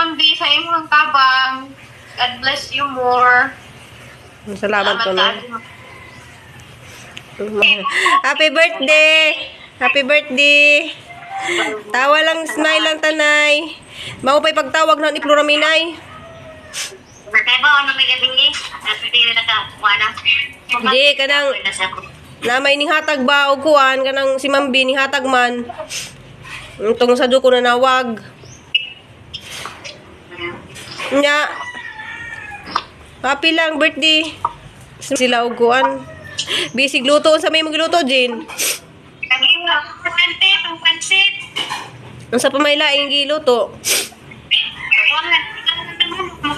Ma'am B, sa imong tabang. God bless you more. Salamat ko Salamat na. sa Happy birthday! Happy birthday! Tawa lang, smile lang tanay. Mao pa'y pagtawag na ni Floraminay. Kaya ba, ano may gabi? Napipili na ka, wala. Hindi, kanang na may ninghatag ba o kuan kanang si Ma'am B ninghatag man. Itong sa duko na nawag. Nya. Happy lang birthday. Sila og kuan. Bisig luto sa may magluto, Jane. Kagiwa, pansit, ang pansit. Unsa pa may laing giluto?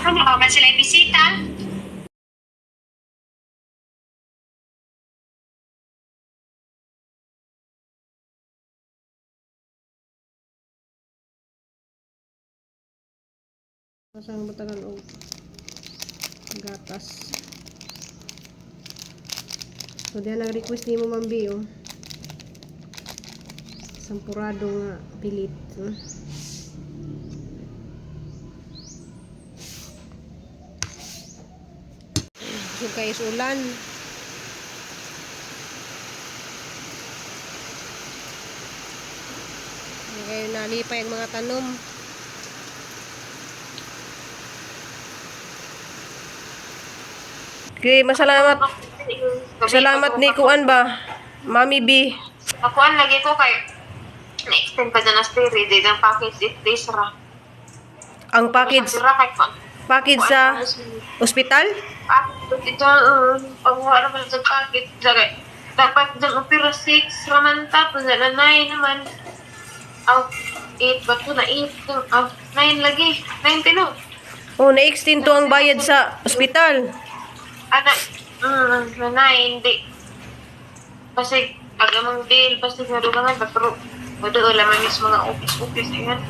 Wala, man sila bisita. Masang butagan og gatas. So diyan nag-request nimo Ma'am B oh. Sampurado nga pilit. So kay ulan. Kayo nalipay ang mga tanom. Okay, masalamat. Salamat ni Kuan ba? Mami B. Makuan lagi ko kay na-extend pa dyan na stay ready ng package 8 days ra. Ang package Sira kay pa. package sa ospital? Package ito, pagkuha naman sa package. Lagi. Dapat dyan opera 6 raman tapos na 9 naman. Aw, 8 ba to na 8? Aw, 9 lagi. 9 tino. Oh, na-extend to ang bayad sa ospital. Ana, na 9, di. Kasi, agamang deal, basta sa rulangan, pero, wala wala man mismo mga office-office, ayan.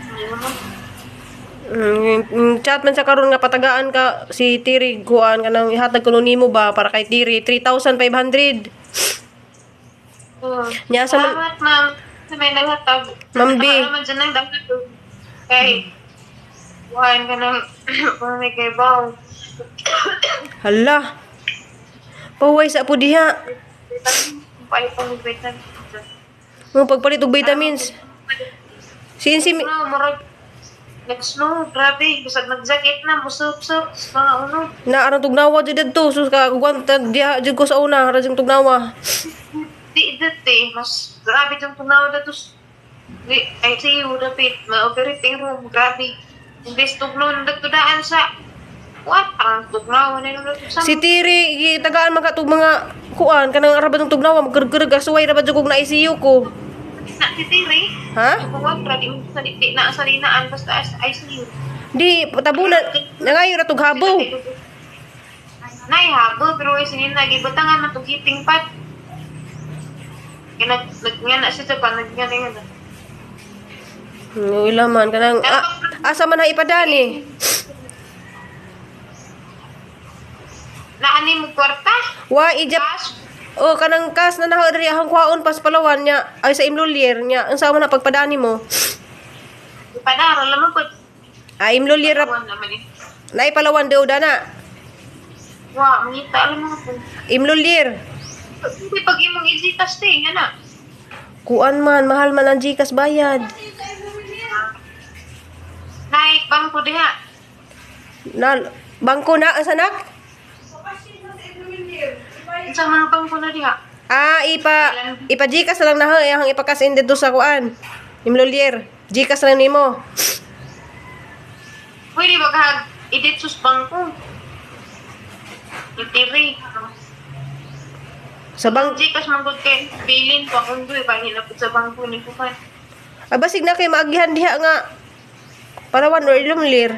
Hindi naman. Chat man sa karon nga patagaan ka si Tiri kuan kanang ihatag kuno nimo ba para kay Tiri 3,500. Nya sa man Salamat, ma'am. Sa may naghatag. Ma'am B. Baka naman dyan ang dapat. Kay, buhayin ka ng, kung may kay Bao. Hala. Paway sa po diha. Palit pang vitamins. Mo pagpalit og vitamins. Sinsi No, murag, nag-snow, grabe. Bisag nag-jacket na, musup-sup, mga uno. Na aron tugnawa jud didto sus ka kuan diha jud ko sa una ra jud tugnawa. Di, dati, mas grabe itong tunaw na to. Di, ICU, dapit, ma-operating room, grabe. Imbes tugnaw na dagtudaan sa, what? Parang tugnaw na yung sa Si Tiri gitagaan man ka tug mga kuan kanang ara ba tong tugnawa maggergerg asuway ra ba jud kog na ICU ko. Na si Tiri. Ha? Kuwan, grabe mo sa di na sa linaan basta sa ICU. Di tabunan nangayo ra tug habo. Nay habo pero ay sinin nagibutangan man tug heating pad. Kaya nag nag nga na siya pa nag nga na nga. Wala man kanang asa man ha ipadani. Naani mo kwarta? Wa ijap Cash? oh kanang kas na naha diri ahang kuhaon pas Palawan nya ay sa Imlulier nya unsa man na pagpadani mo? Ipadara lamang po. Ah, Imlulier ra Kuwan naman eh. naay Palawan daw dana. Wa, mangita alam mo po. Imlulier. Hindi pag imong i-Gcash te, nga na. Kuan man mahal man ang GCash bayad. Nay, bangko diha. Na bangko na ang sanak? Sa mga bangko na diha. Ah, ipa ipa GCash na lang na ha, ahang ipakas in dito sa kuan. Imlulier. GCash na lang nimo. Pwede ba ka edit sus bangko? Itiri. Sa bang Gcash man gud kay bilin pa kung duy pahinapot sa bangko ni kuan. Ah, basig na kay maagihan diha nga Palawan or Ilumlir.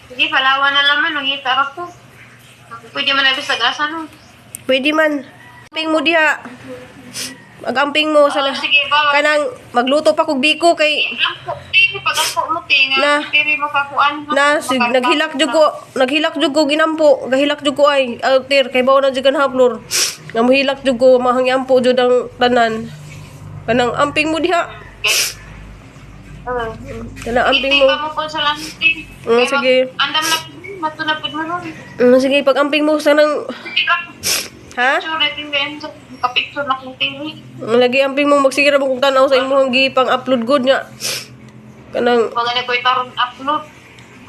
Sige, palawan na laman nangita ra ko. Pwede man na bisag asa no. Pwede man. Amping mo diha. Magamping mo sa Oh, sige, bawa. kanang magluto pa kog biko kay Ampo, tiri pag ampo mo te nga Na. tiri makakuan. na sig, naghilak jud ko, naghilak jud ko ginampo, gahilak jud ko ay alter kay bawo na jud kan haplor. Nga mohilak jud ko mahangyampo jud ang tanan. Kanang amping mo diha. Kana amping Hindi mo. ka mo po sa lanting. Sige. Andam na po, mato na po mo ron. Sige, pag amping mo sa nang Hindi ka ha? picture natin ganyan sa kapicture na kong TV. Lagi amping mo magsige ra mo kung tan-aw sa imong gipang upload good nga. Kanang Mga na ko'y taron upload.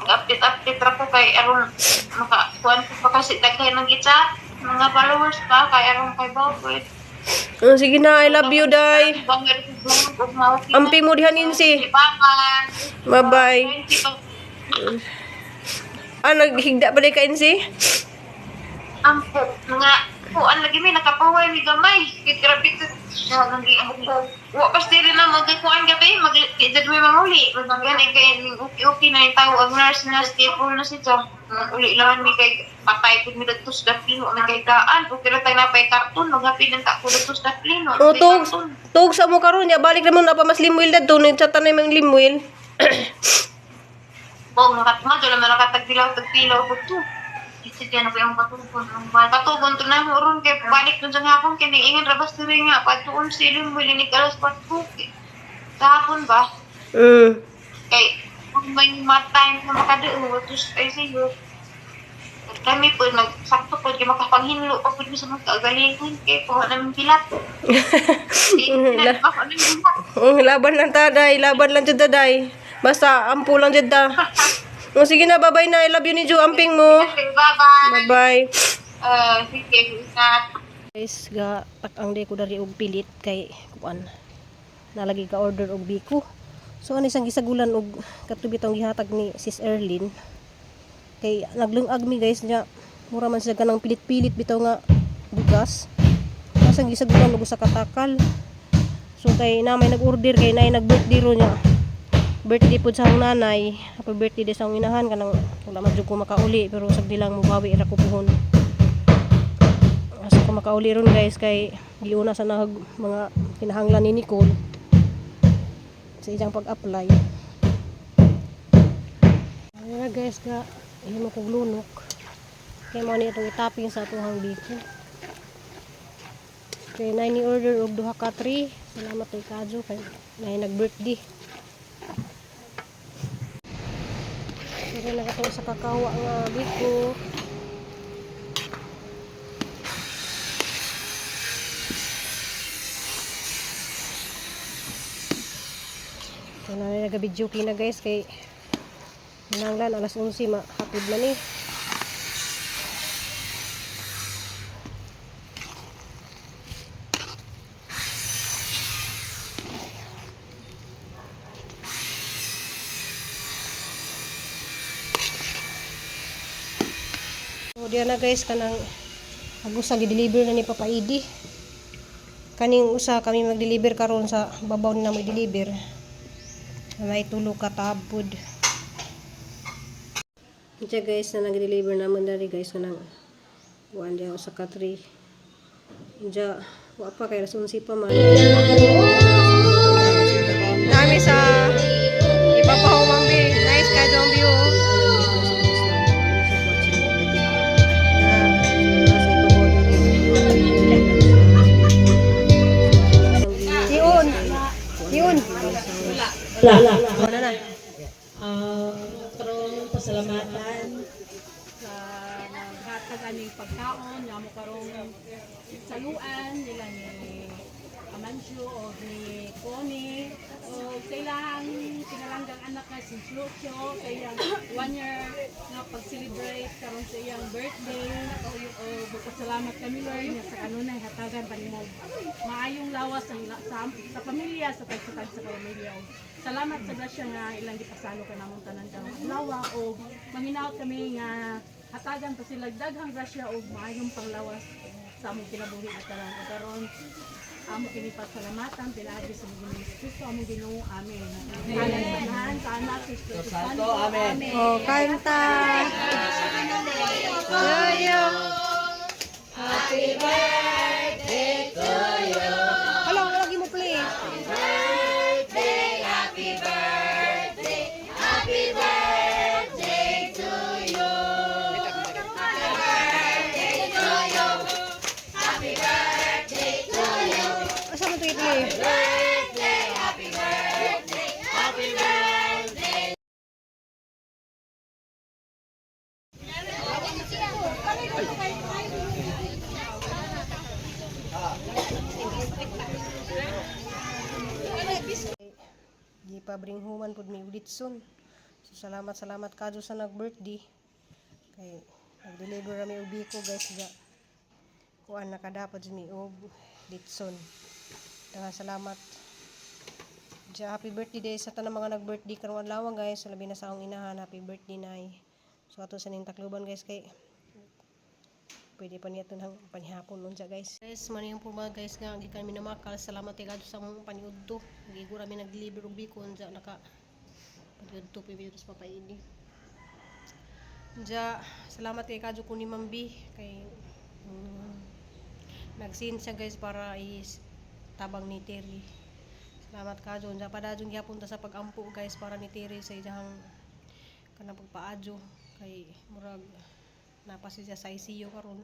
Mag-update-update ra ko kay aron maka kuan ko pa kasi daghan ng gitsa mga followers pa kay aron kay Bawpit. Sige na, I love you, day. Amping mo dihan insi. Bye-bye. Bye-bye. Ah, naghigda pa ka insi? Ampo, mga kuan lagi may nakapahuway mi gamay. Kay grabe to. Wa pas diri na magkuan gabi, mag jud mi manguli. Gani kay okay okay na yung tao ang nurse nurse tipo na siya. Uli lang mi kay patay pud mi dadto sa Dublin, wa man kay kaan. Okay ra tayo napay karton, maghapin ang ta ko dadto sa Dublin. Wa O, may tug, karton. tug sa mo karon ya balik naman na pa mas Limuel dadto ni sa tanay mang Limuel. Bo, nakatma, dala man nakatagdilaw, tagpilaw ko to. Kasi dyan ako yung patugon. Ang bata. Patugon to na mo ron kay balik dun sa hapon kay ingan rabas diri nga patuon silim mo linig alas 4. Sa hapon ba? Kay kung may mga time na makadao, tapos ay sa'yo. At kami po, nagsakto po, kay makapanghinlo pa po sa mga kaagalingon, kay kuha namin bilat. Kuha namin bilat. Laban lang ta, day. Laban lang jud ta, day. Basta ampo lang jud ta. Sige na, bye-bye na. I love you ni Ju. Amping mo. Okay, bye-bye. Bye-bye. Sige, ingat. Guys, ga tak-ang day ko dari og pilit kay kuan. Nalagi ka order og biko. So ano isang gisagulan og katubit ang gihatag ni Sis Erlyn. Kay naglungag mi guys nya mura man siya ganang pilit-pilit bitaw nga bugas. Asang gisagulan og usa ka takal. So kay na may nag-order kay nay nag-birthday ro niya. Birthday pud sa akong nanay. Happy birthday din sa akong inahan kanang wala man jud ko makauli pero sagdi lang mubawi ra ko puhon. Asa ko makauli ron guys kay giuna sa nahag mga kinahanglan ni Nicole sa iyang pag-apply. Ayun na guys ga himo kog lunok. Kay mao ni itong itopping sa atuhang biko. Kay nay ni order og duha ka tray. Salamat kay Kajo kay nay nag-birthday. Pero nakatuwa sa kakawa nga biko. So na nagabidyo kina guys kay nanglan alas 11 ma hapid man ni. So diya na guys kanang agusa gi-deliver na ni Papa Idi. Kaning usa kami mag-deliver karon sa babaw ni na mo deliver. May tulo ka tabod. Diya guys na nag-deliver naman dari guys kanang kuan diya usa ka tray. Diya wa pa kay alas 11 pa man. Nami sa ipapaw mambi. Nice ka zombie oh. Yun. Yun. Wala na. Karong pasalamatan sa naghatag aning pagkaon nga mo karong saluan nila ni Amancio o ni Connie o sa ilang pinalanggang anak nga si Lucio sa iyang 1 year nga pag-celebrate karon sa iyang birthday o magpasalamat kami Lord nga sa kanunay hatagan pa nimo maayong lawas ang sa pamilya sa tagsa-tag sa pamilya. Og salamat sa grasya nga ilang gipasalo kanamong tanan karong adlaw og manginaot kami nga hatagan pa sila daghang grasya og maayong panglawas sa among kinabuhi at karon. Ug karon amo kini pasalamatan pinaagi sa among Ginoong Kristo among Ginoo. Amen. Ngalan sa Amahan, sa Anak, sa Espiritu Santo. Amen. Oh, kanta. To you. Happy birthday to you. Hala, wala lagi mo play. Asa mo ito i-play? Gipa-bring home man pud mi og litson. So salamat, salamat kadyo sa nag-birthday. Kay nag-deliver rami og biko, guys, ga. Kuan, nakadapat mi og litson. Daghang salamat. Diya, happy birthday day sa tanang mga nag-birthday karong adlaw, guys. Labi na sa akong inahan, happy birthday, Nay. So ato sa ning Tacloban, guys, kay pwede pa niya ito ng panihapon unsa, guys. Guys, man yung purma, guys, nga gikan mi namakal. Salamat kay kadto sa among paniudto. Gigo ra mi nag-deliver og biko unsa naka paniudto pi mi sa papaidi. Unsa, salamat kay kadto ko ni Ma'am B kay nag-send siya, guys, para is tabang ni Terry. Salamat kadyo. Unsa, padayon gyapon ta sa pag-ampo, guys, para ni Terry sa iyang kanang pagpaadyo kay murag napa siya sa ICU karon.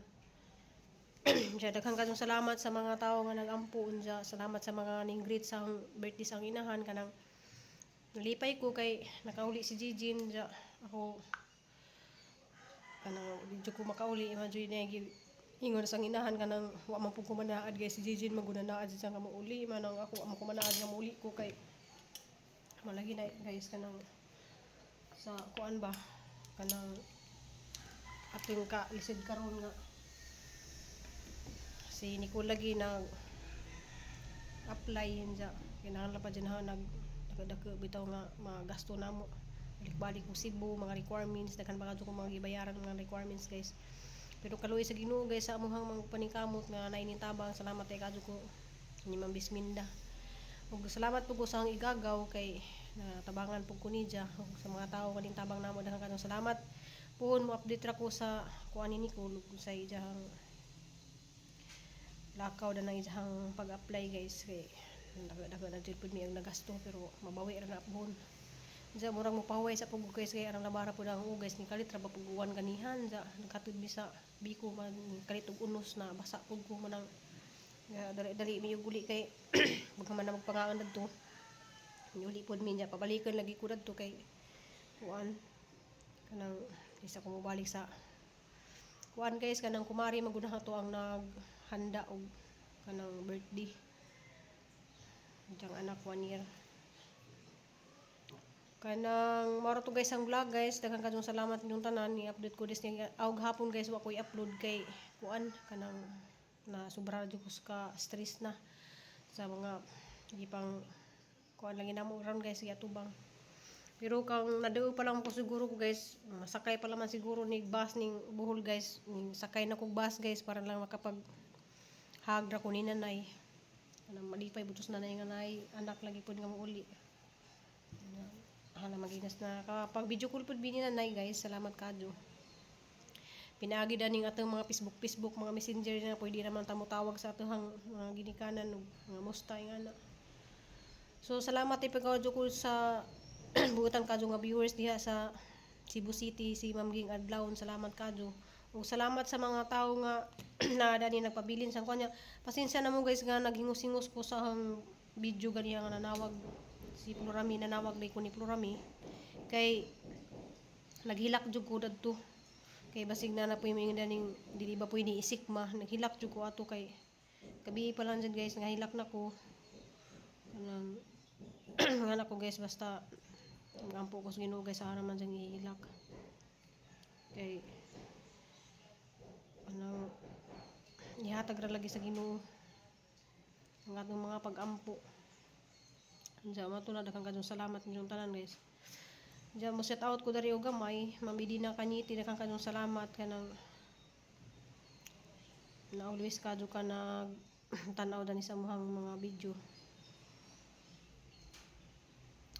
Unsa, daghan kayong salamat sa mga tao nga nag-ampo. Unsa, salamat sa mga ning greet sa akong birthday sa akong inahan. Kanang nalipay ko kay nakauli si Jijin. Unsa, ako kanang di jud ko makauli, imagine na ingon sa inahan kanang wa man pud ko manaad, guys. Si Jijin maguna naad siya nga mauli man ang ako, wa man ko manaad nga mauli ko kay malagi na, guys, kanang sa kuan ba, kanang ating ka lisod karon nga si Nicole lagi nag apply yun siya. Kinahanglan pa dyan ha, nag dako bitaw nga magasto namo balik-balik ko Cebu, mga requirements, daghan pa kadto ko mga gibayaran, mga requirements, guys. Pero kaluoy sa Ginoo, guys, sa amuhang mga paningkamot nga naay tabang. Salamat kay kadto ko ni Ma'am Bisminda ug salamat po ko sa akong igagaw kay natabangan po ko niya ug sa mga tao kaning tabang namo, daghan kadtong salamat. Puhon mo update ra ko sa kuan ni Nicole ug sa iyang lakaw na ng iyang pag-apply, guys, kay dako na jud pud mi ang nagasto, pero mabawi ra na puhon. Diya, murag mo pahuway sa pug, guys, kay arang labara pud ang guys, ni kalit ra ba pug uwan ganihan. Diya, nagkatud mi sa biko man, kalit og unos na basa pud ko manang dali dali mi uli kay baka man na magpangaan dadto. Uli pud mi niya, pabalikan lagi ko dadto kay kuan, kanang isa ko mobalik sa kuan, guys, kanang kumari magunah to ang naghanda og kanang birthday diyang anak, 1 year. Kanang maro to, guys, ang vlog, guys. Daghan kayong salamat inyong tanan. Ni-update ko this niya awg hapon, guys, wa ko i-upload kay kuan, kanang na sobra jud ko ka stress na sa mga gipang kuan lang namo ron, guys, giatubang. Pero kang nadao pa lang ko siguro ko, guys, masakay pa lang man siguro ni bus ning Bohol, guys. Ning sakay na kog bus, guys, para lang makapag hug ra ko ni nanay. Kanang malipay butos nanay nga nay anak lagi pud nga mouli. Hala maginas na kapag video call pud bini nanay, guys. Salamat kadyo. Pinaagi daning atong mga Facebook Facebook, mga Messenger na pwede naman ta tawag sa atong mga ginikanan ug mga musta nga na. So salamat ipagkadyo ko sa buutan kadyo nga viewers diha sa Cebu City, si Ma'am Ging Adlawon, salamat kadyo. Ug salamat sa mga tao nga na dani nagpabilin sa kanya. Pasensya na mo, guys, nga naghingos-hingos ko sa ang video ganiya nga nanawag si Plurami, nanawag day ko ni Plurami kay naghilak jud ko dadto. Kay basig na na po yung daning dili ba po ni isikma, naghilak jud ko ato kay gabi pa lang dyan, guys, nahilak na ko. Kanang mga anak ko, guys, basta magampo ko sa Ginoo, guys, sa man diyang ihilak. Kay anong ihatag ra lagi sa Ginoo ang atong mga pag-ampo. Diyan mo na, daghang kayong salamat inyong tanan, guys. Diyan mo set out ko dari og gamay, mamidi na kanyiti, daghang kayong salamat kanang na always kadyo ka nag tanaw dani sa muhang mga video.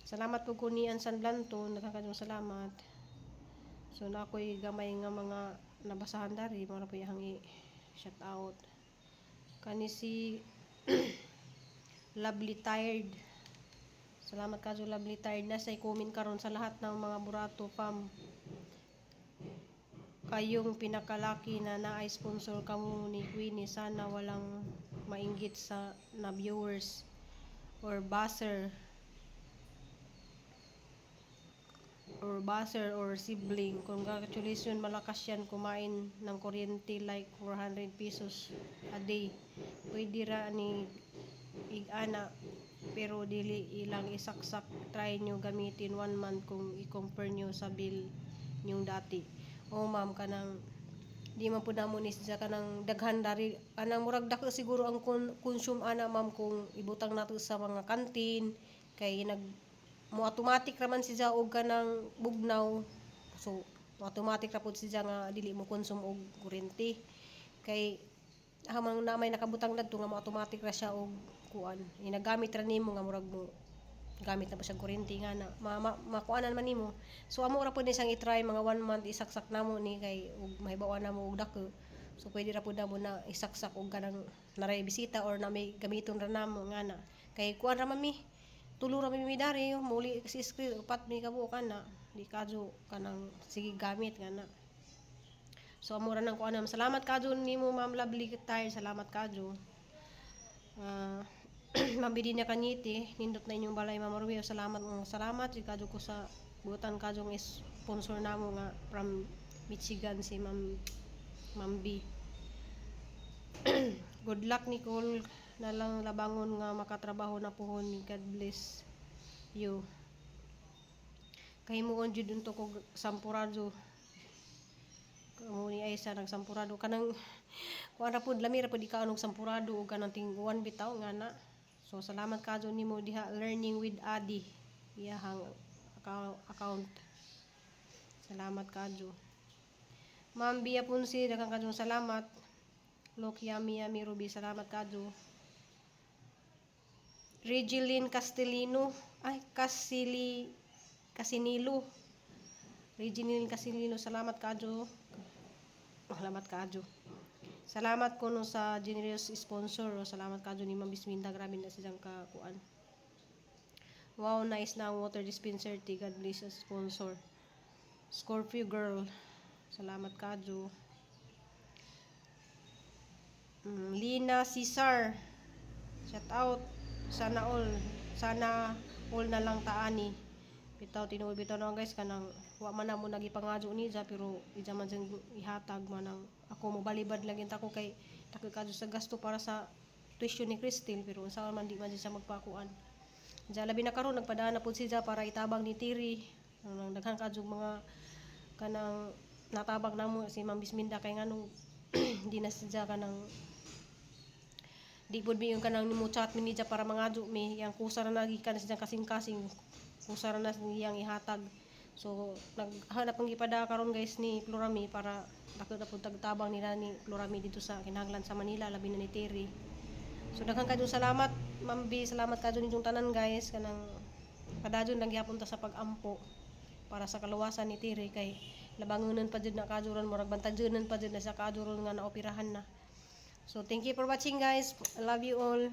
Salamat po ko ni Ansan Blanton, daghang kayong salamat. So na ako'y gamay nga mga nabasahan dari, mga po iyang i-shout out. Kani si Lovely Tired. Salamat kadyo, Lovely Tired, na sa comment karon sa lahat ng mga Burato fam. Kayong pinakalaki na naay sponsor kamo ni Queenie, sana walang mainggit sa na viewers or basher or sibling. Congratulations, malakas yan kumain ng kuryente like 400 pesos a day. Pwede ra ni ig-ana. Pero dili ilang isaksak. Try nyo gamitin one month kung i-compare nyo sa bill nyong dati. Oh ma'am, kanang di man pud namo ni siya kanang daghan dari kanang murag dako siguro ang consume ana, ma'am, kung ibutang nato sa mga kantin kay nag mo automatic raman siya og kanang bugnaw. So automatic ra pud siya nga dili mo consume og kuryente kay hamang na may nakabutang dadto nga mo automatic ra siya og kuan, ginagamit ra nimo nga murag mo gamit na ba siya kuryente nga na ma, ma, makuanan man nimo. So amo ra pud ni siyang i-try mga one month, isaksak namo ni kay ug mahibaw namo og dako. So pwede ra pud namo na isaksak og kanang naray bisita or na may gamiton ra namo nga na kay kuan ra man mi, tulo ra mi dari muli si screen, upat mi kabuok ana, di kadyo kanang sige gamit nga na. So amo ra nang kuan. Salamat kadyo nimo, Ma'am Lovely Tire. Salamat kadyo. Ma'am Bidina Kanyiti, nindot na inyong balay, Ma'am Romeo, salamat nga salamat. Si kadyo ko sa butan kadyo nga sponsor namo nga from Michigan, si Ma'am B. Good luck, Nicole, na lang labangon nga makatrabaho na puhon. God bless you. Kahimuon jud unto ko sampurado. Kamo ni Aisa nagsampurado kanang kuan ra pud, lami ra pud ikaon og sampurado og kanang tinguan bitaw nga na. So salamat kadyo nimo diha, Learning with Adi iyahang account. Salamat kadyo. Ma'am Bia Punsi, daghang kadyo salamat. Look yummy yummy Ruby, salamat kadyo. Regeline Castelino, ay, Casili Casinilo. Regeline Casinilo, salamat kadyo. Salamat kadyo. Salamat kuno sa generous sponsor. Salamat kadyo ni Ma'am Bisminda, grabe na silang kakuan. Wow, nice na ang water dispenser. Ti God bless us sponsor. Scorpio girl. Salamat kadyo. Lina Cesar. Shout out. Sana all. Sana all na lang taani. Bitaw, tinuod bitaw na, guys, kanang wa man na mo nagipangadyo niya pero ija man siyang ihatag man ang ako mo balibad lang ko kay takod kadyo sa gasto para sa tuition ni Christine, pero unsa man, di man siya magpakuan. Diya labi na karon nagpadaan na pud siya para itabang ni Tiri. Ang daghan kadyo mga kanang natabang namo si Ma'am Bisminda kay nganong di na siya kanang di pud mi yung kanang mo chat mi niya para mangadyo mi yang kusa ra nagikan siya kasing-kasing, kusa ra na niyang ihatag. So naghanap ang gipada karon, guys, ni Florami para dako na pud tagtabang nila ni Florami dito sa kinahanglan sa Manila, labi na ni Terry. So daghan kadyo salamat, Ma'am B. Salamat kadyo ninyong tanan, guys, kanang padayon lang gyapon ta sa pag-ampo para sa kaluwasan ni Terry kay labangonan pa jud na kajuron, murag bantajonan pa jud na sa kajuron nga naoperahan na. So thank you for watching, guys. I love you all.